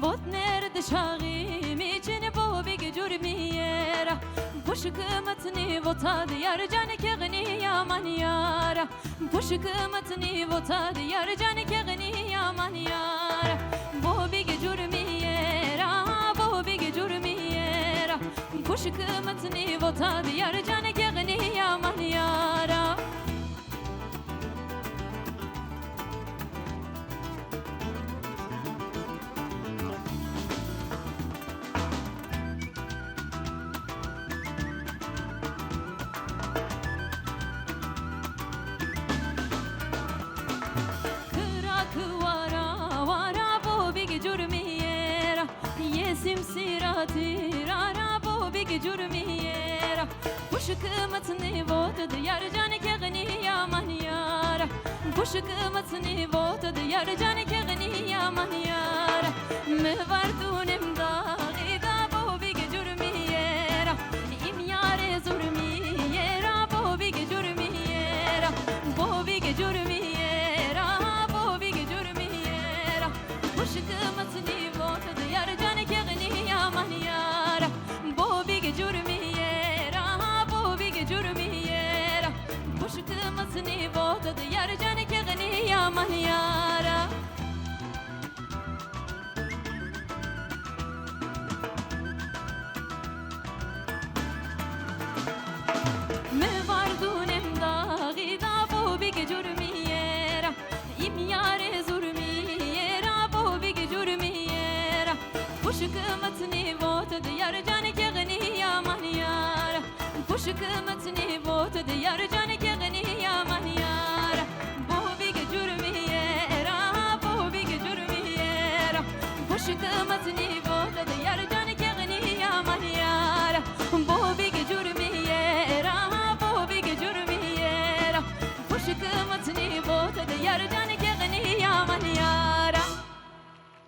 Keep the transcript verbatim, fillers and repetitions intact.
Vot nerd şaxî mi çin bo bîg curmîye ra. Kuşk mitnî vota diyar can kexnî yaman yara. Kuşk mitnî vota diyar can kexnî yaman yara. Bo bîg curmîye ra, bo bîg curmîye ra. Kuşk mitnî vota diyar can kexnî yaman yara. Kirak wara wara bo bîg curmîye ra. Yê sîmsîra tîra ra bo bîg curmîye ra. Kuşk mitnî vot diyar can kexnî yaman yara. Kuşk mitnî vot diyar can kexnî yaman yara. Mi vardûn em daxî da bo bîg curmîye ra. Îm yarê zurmîye ra bo bîg curmîye ra. Bo bîg curmîye ra, bo bîg curmîye ra. Kuşk mitnî vot diyar can kexnî yaman yara. Bo bîg curmîye ra, bo bîg curmîye ra. Kuşk mitnî vot diyar can kexnî yaman yara. Mi vardûn em daxî da bo bîg curmîye ra. Îm yarê zurmîye ra bo bîg curmîye ra. Kuşk mitnî vot diyar can kexnî yaman yara. Kuşk mitnî vot diyar can